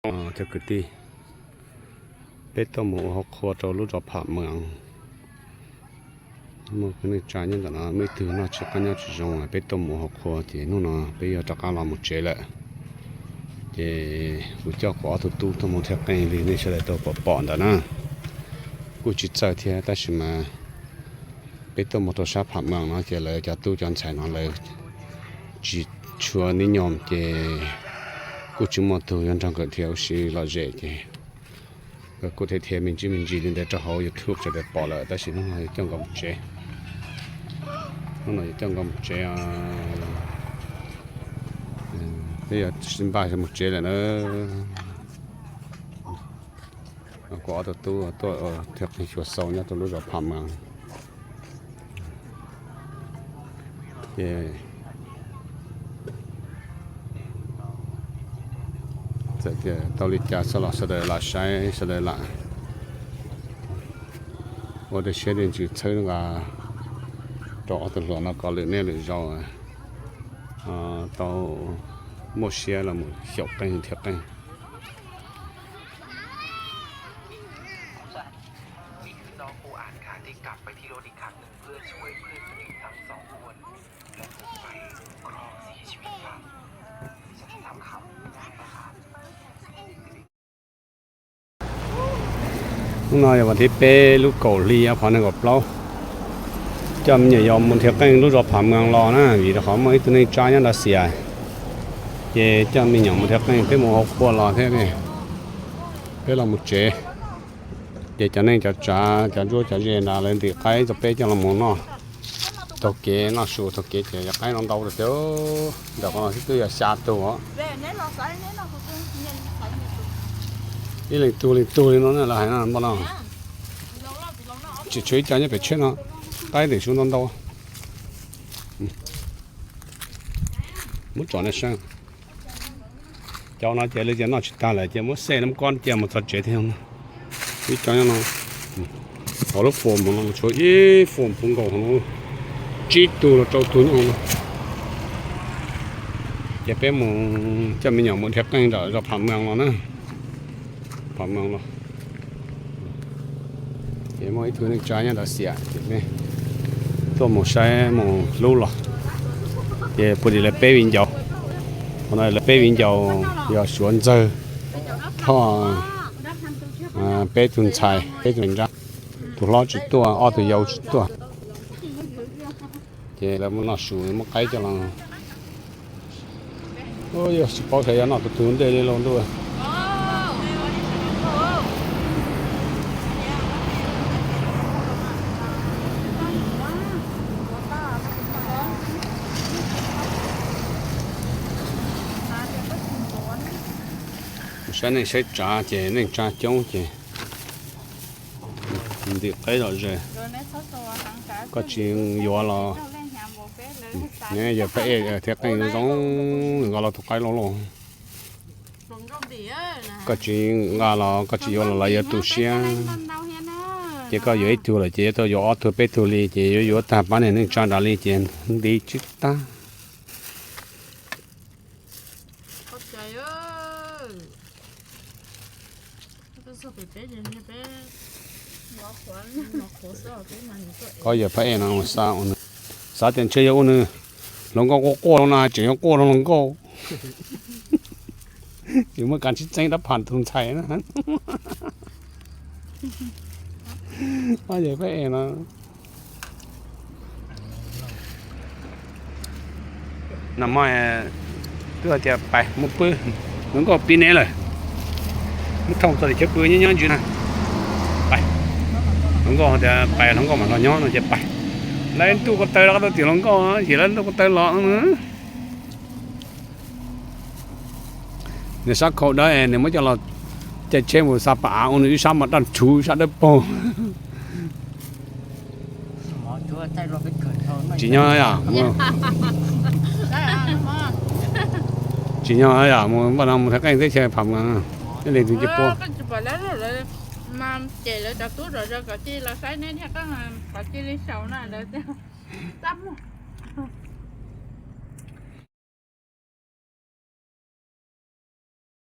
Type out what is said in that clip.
Cov kwv tij, peb tuaj mus ua hauv qhua rau lub zos Pham Mees. Muaj neej tsa nyob ntawm no, muaj ib tug noj tsis qab nyob tsis zoo, peb tuaj mus ua hauv qhua ces hnub no peb yuav rov qab los mus tsev lawm. Ces kuv coj kuv ob tug tub tuaj mus thiab qeej li nej sawv daws tau pom pom ntawd na. Kuj tsis txawj thiab tab sis mas peb tuaj mus rau sab Pham Mees no ces lawv cov tub cov ntxhais no lawv tsis tshua nib nyoos ces kuj tsis muaj tug yuav nrog nkawd dhia ua si lom zem ces nkawd kuj thiaj dhia me ntsis me ntsis li ntawd rau hauv YouTube sawv daws pom lawm tab sis hnub no yuav coj nkawd mus tsev. Hnub no yuav coj nkawd mus tsev, peb yuav npaj mus tsev lawm na. Kuv ob tug tub tuaj thiab qeej xyuas xau nyob rau lub zos Pham Mees. Ces txawm tias tau li cas xwb los sawv daws lam saib, sawv daws lam ua tej siab tej ntsws txhawb nqa rau ob tug hluas no kom lwm hnub lwm zaus tau muaj siab los mus xyaum qeej thiab qeej. Hnub no yog vas thib peb lub kaum hli ob phav nees nkaum plaub. Coj me nyuam yaus mus nrhiav qeej lub zos Pham Mees los na, vim rau qhov muaj ib tug neej tsa nyob Lav Xias, ces coj me nyuam mus nrhiav qeej, peb mus hauv qhua los thiab, peb los mus tsev. Ces cov neej cov tsav, cov ntsuab cov ze nrad lawv ntim qaib rau peb coj los mus noj. Taug kev noj su taug kev ces yog qaib no ntau tiag, ntawm qhov no twb yog xya tug os. Ib leeg tug leeg tug li no na, lawv hais no npaj no. Tsis tshuav ib co nyob pem tsheb no, qaib ntim su ntau ntau. Muab tsom nej saib. Cov no ces lawv tias noj tsis tag lawm ces muab xej lab kob cia mus txog tsev thiab. Ib co nyob no, hauv lub fum no tshuav ib fum puv nkaus hauv no, tsib tug los rau tug nyob hauv no. Ces peb mus coj me nyuam mus nrhiav qeej nram zos Pham Mees los na. Pham Mees los. Ces muaj ib tug neej tsa nyob Lav Xias ces tuaj mus saib mus hlub los. Ces puag tim lawv peb viv ncaus, qhov no lawv peb viv ncaus yog Suav Ntxawg, Thoj, peb tug ntxhais peb tug nrab, tus hlob tsis tuaj, ob tug yau tsis tuaj. Ces lawv muab noj su muab qaib coj los. Yog tsis paub xyov yog noj tus twg ntej li lauj ntuj. Saib neej saib tsav ces neej tsa coob ces ntim qaib lom zem. Koj tsis yuav los, yawg Phaj Ej thiab qeej zoo nqa los tus qaib loj loj. Koj tsis nqa los koj tsis yuav los lawv yuav tu siab. Ces koj yuav ib tug lawm ces yuav tau yuav ob tug peb tug li ces yuav yuav tag pab niag neej tsa nrad li ces nti tsis tag. Koj yawg Phaj Ej no mus xa ua nws, xav tias ntshe yog ua nws hluas nkauj quaj quaj no na, tseem yuav quaj rau hluas nkauj. Yuav muaj kav tsij txeeb dab pham tus ntxhais na. Koj yawg Phaj Ej no. Nag hmo twb hais tias pais mus pw, hluas nkauj pib neb lawm. Muab thooj txog tim chaw pw nyob nyob ntsis na. Pais, hluas nkauj tias pais hluas nkauj mam los nyob no ces pais. Lawv ntuj ko taw los ko taw tim hluas nkauj ces lawv ntuj ko taw los. Nws sab khau dawb es nws muab coj los caij tsheb mus xa pas av ua nws ib sab mas daj rhuv ib sab dawb paug. Tsim nyog yom, tsim nyog yom, mus npaj no mus thaiv qeej teb chaws Pham Mees, ib leeg tus ci pua.